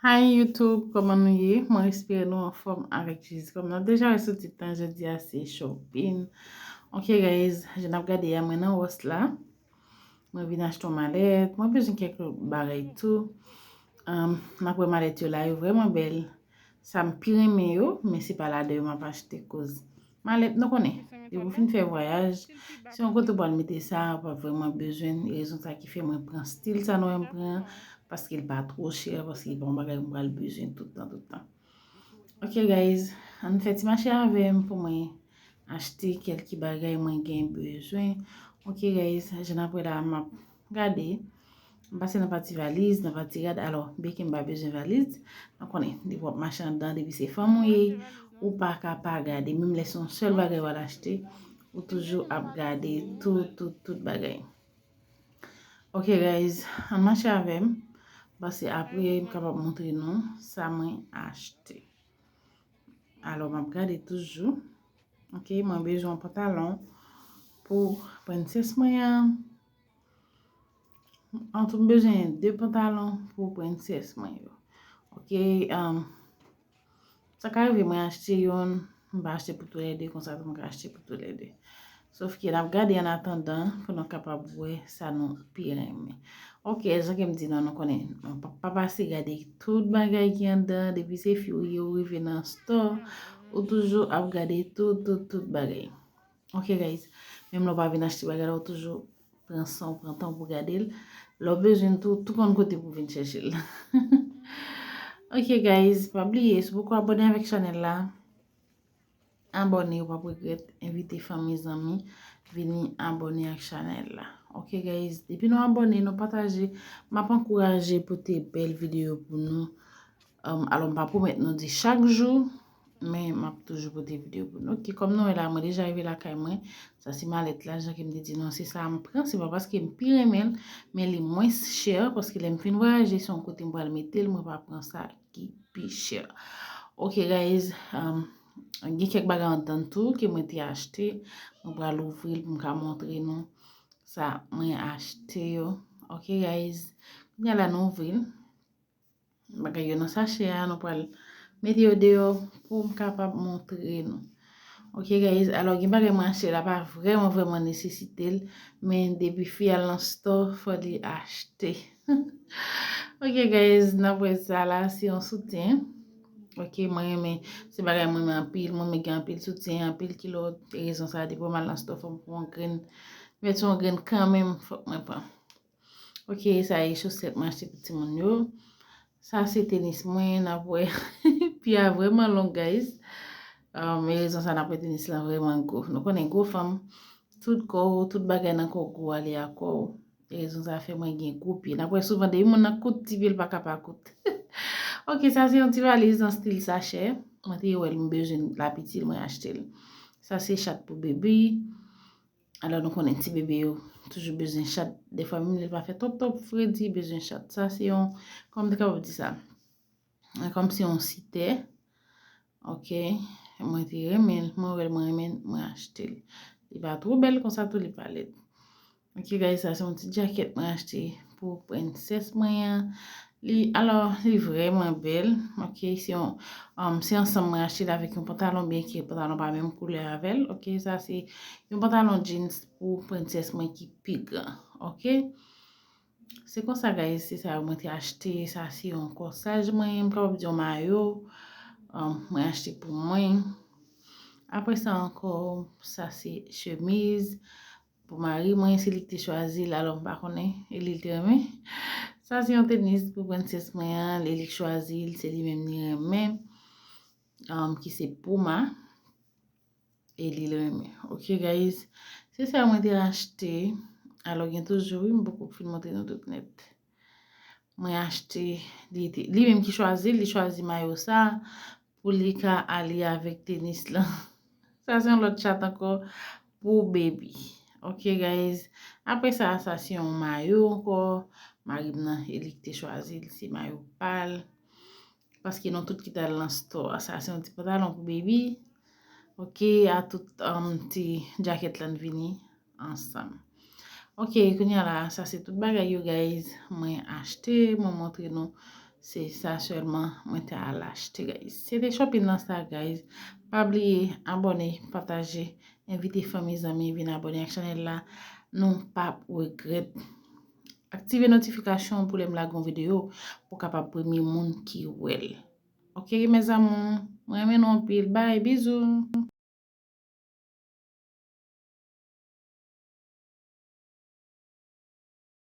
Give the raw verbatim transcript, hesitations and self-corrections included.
Hi YouTube, kòman nou ye? Mwen espere nou anfòm avèk Jezi. Kòm nou deja wè sou tit lan, jodi a se shopping. Ok guys, jan n ap gade a, mwen nan Ross la. Mwen vin achte yon malèt. Mwen bezwen kèk bagay tou. Um, n ap wè malèt yo la, yo vrèman bèl. Sa m pi renmen yo, men se pa ladan yo m ap achte koz malèt nou konnen. Depi w fin fè vwayaj, se yon kote w pral mete sa, w pa vrèman bezwen l. E rezon sa ki fè mwen pran stil sa nou wè m pran, paske l pa twò chè, paske l pa yon bagay m pral bezwen tout tan, tout tan. Ok guys, ann fè ti mache avè m pou mwen achte kèlke bagay mwen gen bezwen. Ok guys, jan n ap wè la, m ap gade. M pase nan pati valiz, nan pati rad. Alò, byen ke m pa bezwen valiz. Nou konnen, depi w ap mache anndan, depi se fanm ou ye, ou pa ka pa gade. Menm lè se yon sèl bagay w al achte, ou toujou ap gade tout, tout, tout bagay. Ok guys, ann mache avè m. Paske apre, m kapab montre nou sa mwen achte. Alò, m ap gade toujou. Ok, mwen bezwen yon pantalon pou prensès mwen an. Antou, m bezwen de pantalon pou prensès mwen yo. Ok, um, sa ka rive mwen achte youn, m pa achte pou toulède, konsa tou m ka achte pou toulède. Sof ke n ap gade an atandan pou nou kapab wè sa nou pi renmen. Ok, jan ke m di nou, nou konnen, nou pa, pa pase gade tout bagay ki anndan, depi se fi w ye, ou rive nan store, ou toujou ap gade tout, tout, tout bagay. Ok guys, menm lè w pa vin achte bagay la, ou toujou pran san w, pran tan w pou gade l. Lè w bezwen l tou, tou konn kote pou vin chèche l. Ok guys, pa bliye, si w poko abòne avèk chanèl la, abòne, ou p ap regrèt. Envite fanmi, zanmi, vini abòne ak chanèl la. Ok guys, depi nou abòne, nou pataje, m ap ankouraje pote bèl videyo pou nou. Um, alò, m pa pwomèt nou di chak jou, men m ap toujou pote videyo pou nou. Ok, kòm nou wè la, mwen deja rive lakay mwen. Sa se malèt la, jan ke m te di nou, se sa m pran. Se pa paske m pi renmen l, men li mwens chè, paske lè m fin vwayaje, se yon kote m pral mete l, mwen pa pran sa ki pi chè. Ok guys, um, gen kèk bagay anndan tou ke mwen te achte. Mwen pral ouvri l pou m ka montre nou sa mwen achte yo. Ok guys, kounye a la nou ouvri l. Bagay yo nan sachè a, nou pral mete yo deyò pou m kapab montre nou. Ok guys, alò gen bagay mwen achte la pa vrèman, vrèman nesesite l, men depi fi al nan store, fò li achte. Ok guys, n ap wè sa la, se yon soutyen. Ok, mwen renmen, se bagay mwen renmen anpil, mwen renmen gen anpil soutyen, anpil kilòt, e rezon sa, depi mwen al nan store, fò m pran yon grenn, mèt yon grenn kanmenm, fòk mwen pran. Ok, sa e chosèt mwen achte pou timoun yo. Sa se tenis mwen, n ap wè. Pye a vrèman long, guys. Um, e rezon sa n ap wè tenis lan vrèman gwo. Nou konnen gwo fanm, tout kò w, tout bagay nan kò w gwo ale a kò w. E rezon sa fè mwen gen gwo pye. N ap wè souvan depi moun nan kout, ti pye l pa ka pa kout. Ok, sa se yon ti valiz nan stil sachè. Mwen te wè l, m bezwen l, l ap itil, mwen achte l. Sa se chat pou bebe. Alò, nou konnen ti bebe yo toujou bezwen chat. Defwa, menm lè l pa fè twòp, twòp fredi, bezwen chat. Sa se yon, kòman m te kapab di sa? Kòm se yon sitè. Ok. Mwen te renmen l, mwen wè l, mwen renmen l, mwen achte l. Li pa twò bèl konsa tou, li pa lèd. Ok, guys, sa se yon ti djakèt mwen achte pou prensès mwen an. Li, alò, li vrèman bèl. Ok, se yon, um, se ansanm mwen achte l avèk yon pantalon, byen ke pantalon pa menm koulè avè l. Ok, sa se yon pantalon jeans pou prensès mwen ki pi gran. Ok. Se konsa, guys, se sa yo mwen te achte. Sa se yon kòsaj mwen, m kapab di yon mayo. Um, mwen achte pou mwen. Apre sa ankò, sa se chemiz. Pou mari mwen, se li ki te chwazi l, alò m pa konnen, e li l te renmen. Sa se yon tenis pou prensès mwen an, e li k chwazi l, se li menm li renmen, um, ki se Puma, e li l renmen. Ok, guys, se sa mwen te achte. Alò, gen toujou, wi, m poko fin montre nou tout nèt. Mwen achte, li te, li menm ki chwazi l, li chwazi mayo sa pou li ka ale avèk tenis lan. Sa se yon lòt chat ankò pou baby. Ok, guys. Apre sa, sa se yon mayo ankò. Mari m nan, e li ki te chwazi l, se mayo pa l. Paske nou tout ki t al nan store. Sa se yon ti pantalon pou baby. Ok, a tout, um, ti djakèt lan vini ansanm. Ok, kounye a la, sa se tout bagay yo, guys. Mwen achte, mwen montre nou Se sa sèlman mwen te al achte, guys. Se te shopping lan sa, guys. Pa bliye abòne, pataje, envite fanmi, zanmi vin abòne ak chanèl la. Nou p ap regrèt. Aktive notifikasyon pou lè m lage yon videyo pou w kapab premye moun ki wè l. Oke, mes amours, mwen renmen nou anpil. Bye, bizou.